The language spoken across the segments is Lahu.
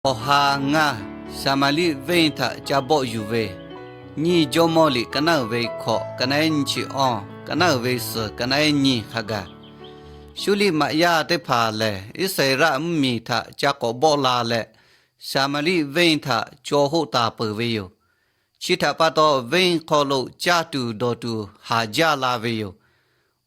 Awˬ ha ngaˇ, Saˍmaˍriˆ venˇ htaꞈ ca bawˆ yuˬ ve, nyiˇ Jawˇmawˇ liꞈ ka naˉ uiˍ ve hkawꞈ, ka naˉ eˉ nyiˇ chi awˇ, ka naˉ uiˍ ve suhˍ, ka naˉ eˉ nyiˇ hk'a gaˬ. Suˇriˆ maꞈ yaˇ teˇ hpaˍ lehˬ, Iˉsaˍreˍlaˆ mvuhˇmiˬ htaꞈ ca k'awꞈ bawˆ la leh, Saˍmaˍriˆ venˇ htaꞈ caw hoˆ taˍ peuˬ ve yoˬ. Chi htaꞈ pa taw, venˇ hk'aw lo caˇ tuˬ dawˬ tuˬ haˍ jaˇ la ve yoˬ.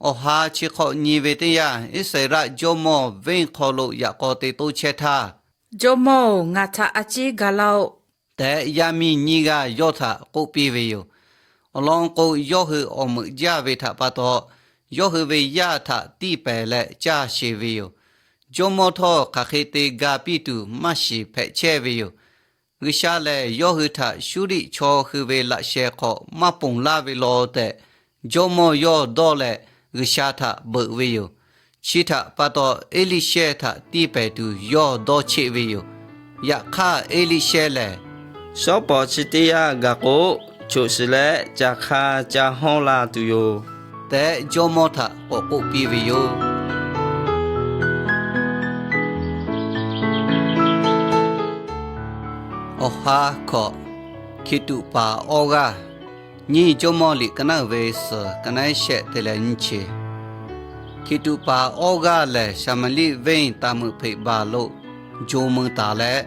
Awˬ ha chi hk'awꞈ nyi ve teˇ yanˇ, Iˉsaˍreˍlaˆ jawˇmawˇ venˇ hk'aw lo yaꞈ k'aw te toˇ chehˇ htaˇ, Jawˇmawˇ-oˬ, ngaˬ htaꞈ a ciˉ ga laˇ-oˆ tehꞈ, yaˇ miˇ nyiˇ g'aˇ yawˇ htaꞈ k'oˆ piˇ ve yoˬ. Awˬ lawn k'o, yawˇ hui awˬ meuꞈ jaˇ ve htaꞈ pa taw, yawˇ hui ve yaˇ htaꞈ tiˇ pehˍ leh caˇ sheˍ ve yoˬ. Jawˇmawˇ htawˇ hk'aˬ hk'e te ga piˇ tuˬ maˇ shiˍ hpehꞈ chehˇ ve yoˬ. G'uiˬsha lehˬ, yawˇ hui htaꞈ Suˇriˆ chaw hui ve laꞈ sheh hk'aw maˇ ponˬ laˇ ve law tehꞈ, jawˇmawˇ yawˇ dawˇ leh G'uiˬsha htaꞈ beuꞈ ve yoˬ. Chi htaꞈ pa taw, Eˇliˇshehˇ htaꞈ tiˇ pehˍ tuˬ yawˇ dawˇ cheˆ ve yoˬ. Yaꞈ hk'aˇ, Eˇliˇshehˇ lehˬ, Shawˉ pawˍ chi teˇ yanˇ gaˬ k'o, choꞈ shiˍ leh caˬ hk'a ca hawˇ la tuˬ yoˬ tehꞈ, jawˇmawˇ htaꞈ k'awꞈ k'oˆ piˇ ve yoˬ. Awˬ ha hkawꞈ, Hkiˬtuꞈ paˍ awˇ g'aˇ, nyiˇ Jawˇmawˇ liꞈ ka naˉ uiˍ ve suhˍ, ka naˉ eˉ shehˆ te leh nyiˇ chi. Hkiˬtuꞈ paˍ awˇ g'aˇ lehˬ, Saˍmaˍriˆ venˇ taˍ meuꞈ hpeꞈ baˬ lo jo mui taˍ leh,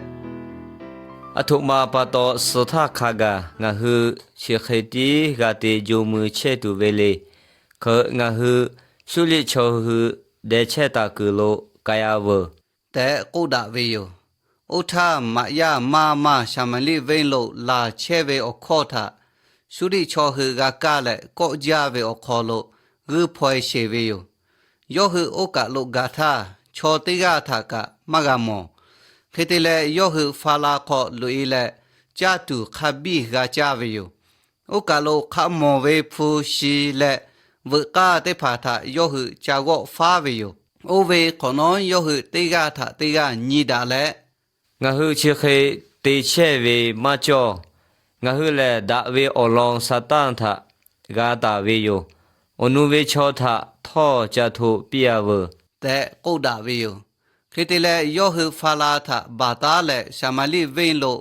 Aˬ htoꞈ ma pa taw suh htaˇ hk'a gaˬ ngaˬ hui chi hk'e tiˉ g'a te jo mui chehˇ tuˬ ve le. Hk'e ngaˬ hui Suˇriˆ chaw hui deh chehˇ taˍ kuiˬ lo k'ai-a veuˬ tehꞈ k'oˆ daꞈ ve yoˬ. Oˇ htaˇ, maꞈ yaˇ maˇ maˇ Saˍmaˍriˆ venˇ lo laˬ chehˇ ve awˬ hkawˇ htaꞈ Suˇriˆ chaw hui g'a kaˇ leh kawˆ jaˇ ve awˬ hk'aw lo g'uiˇ hpaw-e sheˍ ve yoˬ. Yawˇ hui oˇ kaˬ lo gaˬ htaˇ, chaw teˇ g'aˇ htaꞈ kaꞈ maˇ g'a mawˬ. Hk'e te leh, yawˇ hui fa la hk'aw loꞈ-e leh, caˇ tuˬ hk'a biˇ g'a caˇ ve yoˬ. Oˇ kaˬ lo hk'a mawˬ ve hpu shi leh veuꞈ k'aˇ teˇ hpaˍ htaꞈ yawˇ hui ca g'awˆ faˉ ve yoˬ. Oˇ ve hk'awꞈ nawˉ, yawˇ hui teˇ g'aˇ htaꞈ teˇ g'aˇ nyi daꞈ leh, Ngaˬ hui chi hk'e te chehˇ ve maˇ cawˇ. Ngaˬ hui lehˬ, daꞈ ve awˬ lawn Saˍtanˍ htaꞈ g'a taˍ ve yoˬ. Awˬ nu ve chaw htaꞈ htawˇ ca hto piˇ-a veuˬ tehꞈ k'oˆ daꞈ ve yoˬ. Hk'e te leh, yawˇ hui fa la htaꞈ baˬ taˉ leh, Saˍmaˍriˆ venˇ lo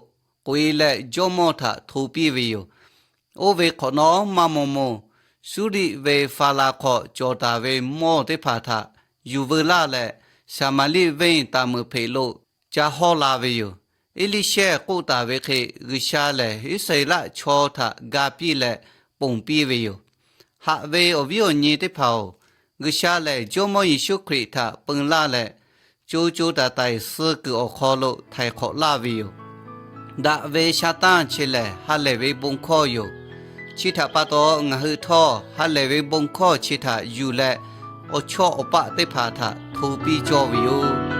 k'oꞈ-e leh jawˇmawˇ htaꞈ hto piˇ ve yoˬ. Oˇ ve hk'awꞈ nawˉ maˇ maw moˬ, Suˇriˆ ve fa la hk'aw cawˬ taˍ ve mawˇ teˇ hpaˍ htaꞈ yuˬ veu laˇ leh, Saˍmaˍriˆ venˇ taˍ meuꞈ hpeꞈ lo ca hawˇ la ve yoˬ. Eˇliˇshehˇ k'oˆ taˍ ve hk'e, G'uiˬsha lehˬ Iˉsaˍreˍlaˆ chaw htaꞈ ga piˇ leh ponˬ piˇ ve yoˬ. Haꞈ ve awˬ viˉ awˬ nyi teˇ hpaˍ-oˬ, G'uiˬsha lehˬ Jawˇmawˇ Yeˍsuˆ Hkriꞈ htaꞈ peun laˇ leh, co co taiˍ taiˍ suh kuiˬ awˬ hk'aw lo htaiˍ hk'awꞈ laˇ ve yoˬ. Daꞈ ve Saˍtanˍ chi lehˬ, ha lehˬ ve bon hkawˇ yoˬ. Chi htaꞈ pa taw, ngaˬ hui htawˇ ha lehˬ ve bon hkawˇ chi htaꞈ yuˬ leh, awˬ chawˇ awˬ paˆ teˇ hpaˍ htaꞈ hto piˇ cawˇ ve yoˬ.